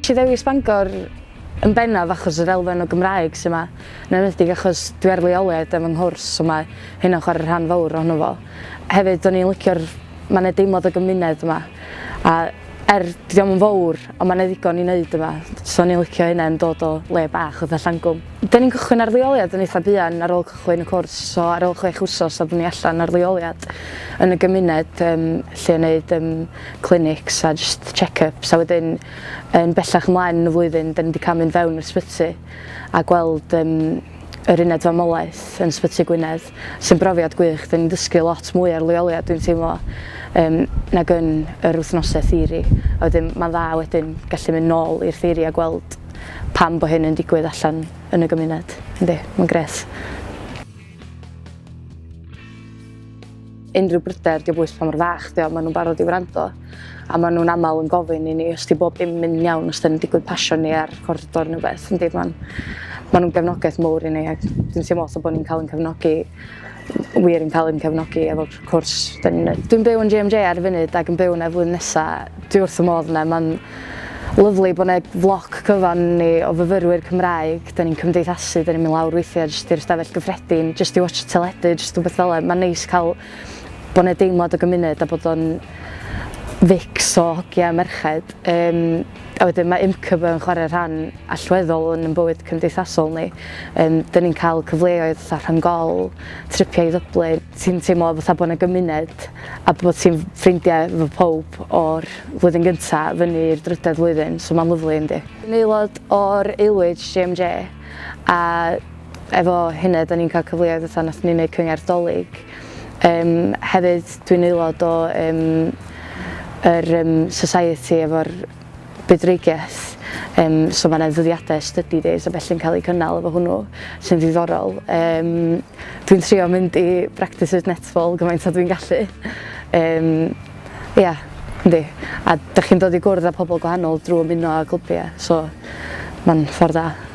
Nes i ddewis Bangor yn bennaf achos yr elfen o Gymraeg sy 'ma, yn enwedig achos dwi ar leoliad efo 'nghwrs so mae hynna'n chwarae rhan fawr ohono fo. Hefyd o'n i'n licio'r, ma' 'na deimlad o gymuned yma a er 'di o'm yn fowr ond ma' 'na ddigon i neud yma so o'n i'n licio hynna yn dod o le bach fatha Llangwm. 'Dyn ni'n cychwyn ar leoliad yn eitha buan ar ôl cychwyn y cwrs so ar ôl chwech wsos oeddwn ni allan ar leoliad yn y gymuned yym lle neud yym clinics a jyst check-ups a wedyn yn bellach ymlaen yn y flwyddyn 'dyn ni 'di cael mynd fewn i'r sbyty a gweld yym yr uned famolaeth yn Ysbyty Gwynedd sy'n brofiad gwych. 'Dyn ni'n dysgu lot mwy ar leoliad dwi'n teimlo yym nag yn yr wythnosau theori a wedyn mae'n dda wedyn gallu mynd nôl i'r theori a gweld pam bo hyn yn digwydd allan yn y gymuned. Yndi, mae'n grêt. Unrhyw bryder, 'di o bwys pa mor fach 'di o, maen nhw'n barod i wrando. A maen nhw'n aml yn gofyn i ni os 'di bob dim mynd yn iawn, os 'di digwydd pasio ni ar corridor neu beth. Yndi, maen ma nhw'n gefnogaeth mowr i ni ac dwi'n teimlo fatha bod ni'n cael ein cefnogi, wir yn cael ein cefnogi efo'r cwrs 'dan ni'n neud. Dwi'n byw yn JMJ ar y funud ac yn byw yna flwyddyn nesa. Dwi wrth fy modd yna, mae'n lyfli bod 'na floc cyfan ni o fyfyrwyr Cymraeg, 'dan ni'n cymdeithasu, 'dan ni'n mynd lawr weithiau jyst i'r stafell gyffredin, jyst i watsio teledu, jyst rhywbeth fel 'a. Mae'n neis cael bod 'na deimlad o gymuned a bod o'n fix o hogia a merched. Yym a wedyn mae UMCB yn chwarae rhan allweddol yn ein bywyd cymdeithasol ni. Yym 'dan ni'n cael cyfleoedd fatha rhyng-gol, tripiau i Ddublin. Ti'n teimlo fatha bod 'na gymuned a bod ti'n ffrindiau efo pawb o'r flwyddyn gynta fyny i'r drydedd flwyddyn, so mae'n lyfli yndi. Dwi'n aelod o'r Aelwyd JMJ a efo hynna da ni'n cael cyfleoedd fatha nath ni wneud cyngerdd Dolig. Um, hefyd dwi'n aelod o um, yr um, society efo'r bydwreigiaeth, um, so mae yna ddyddiadau study days a felly'n cael eu cynnal efo hwnnw sy'n ddiddorol. Um, dwi'n trio mynd i practices netball gymaint a dwi'n gallu. Um, Ia, yndi. A dych chi'n dod i gwrdd â pobl gwahanol drwy ymuno â clybiau, so mae'n ffordd dda.